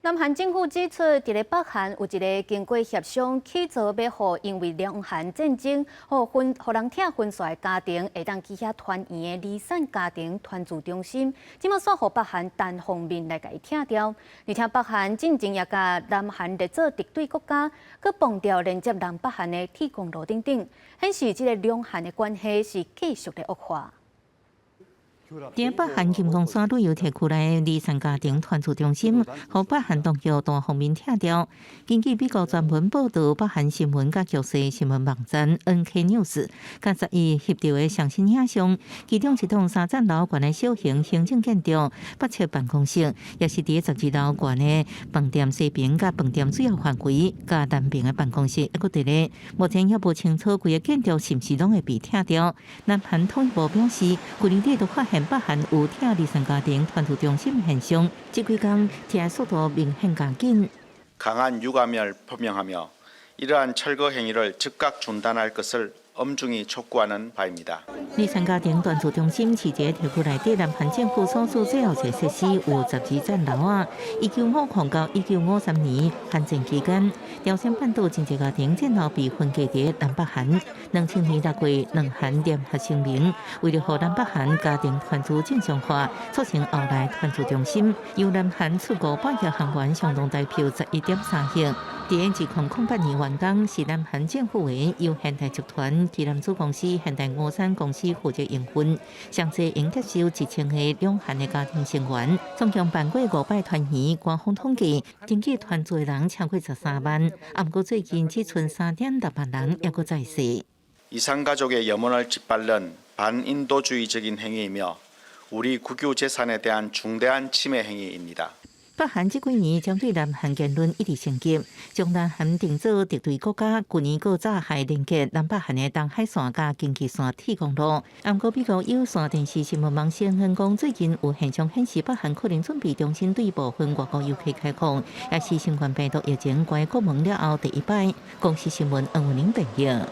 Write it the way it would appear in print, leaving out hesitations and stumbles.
南韓政府指出，佇咧北韓有一个經過協商起造欲予因為兩韓戰爭予分予人拆分散的家庭會當去遐團圓的離散家庭團聚中心，這馬煞予北韓單方面來共伊拆掉。而且北韓進前也共南韓列做敵對國家，閣崩掉連接南北韓的鐵公路等等，顯示這个兩韓的關係是繼續咧惡化。佇北韓金剛山旅遊特區內離散家庭團聚中心，予北韓當局單方面拆掉。根據美國專門報導北韓新聞佮局勢新聞網站 NK News，佮11翕著的上新影像，其中一棟三層樓懸的小型行政建築北側辦公室，也是佇12樓懸的飯店西邊佮飯店主要範圍佮南邊的辦公室，猶閣佇咧。目前猶無清楚規个建築是毋是攏會被拆掉。南韓統一部表示，舊年底就發現北韓有拆離散家庭團聚中心現象，這幾工拆速度明顯加緊。 강한 유감을 표명하며 이러한 철거 행위를 즉각 중단할 것을 엄중히 촉구하는 바입니다. 離散家庭團聚中心是一个特區內底南韓政府所屬最後一个設施，有12層樓仔。1950到1953年韓戰期間，朝鮮半島真濟家庭戰後被分割佇南北韓。2000年6月，兩韓聯合聲明，為著予南北韓家庭團聚正常化，促成後來團聚中心，由南韓出500億韓元，相當台幣11.3億。佇2008年完工，是南韓政府的由現代集團旗艦子公司現代五產公司負責營運，上濟會接收1000个兩韓的家庭成員，總共辦過五擺團圓。官方統計，登記團聚的人超過13萬，毋過最近只賰3.6萬人猶閣在世。 이산가족의 염원을 짓밟는 반인도주의적인 행위이며 우리 국유재산에 대한 중대한 침해 행위입니다. 北韓這幾年針對南韓言論一直升級，將南韓定做敵對國家。舊年閣炸害連結南北韓的東海線佮京畿線鐵公路。毋過美國有線電視新聞網宣講，最近有現象顯示北韓可能準備重新對部分外國遊客開放，也是新冠病毒疫情關國門了後第一擺。公視新聞黃文玲編譯。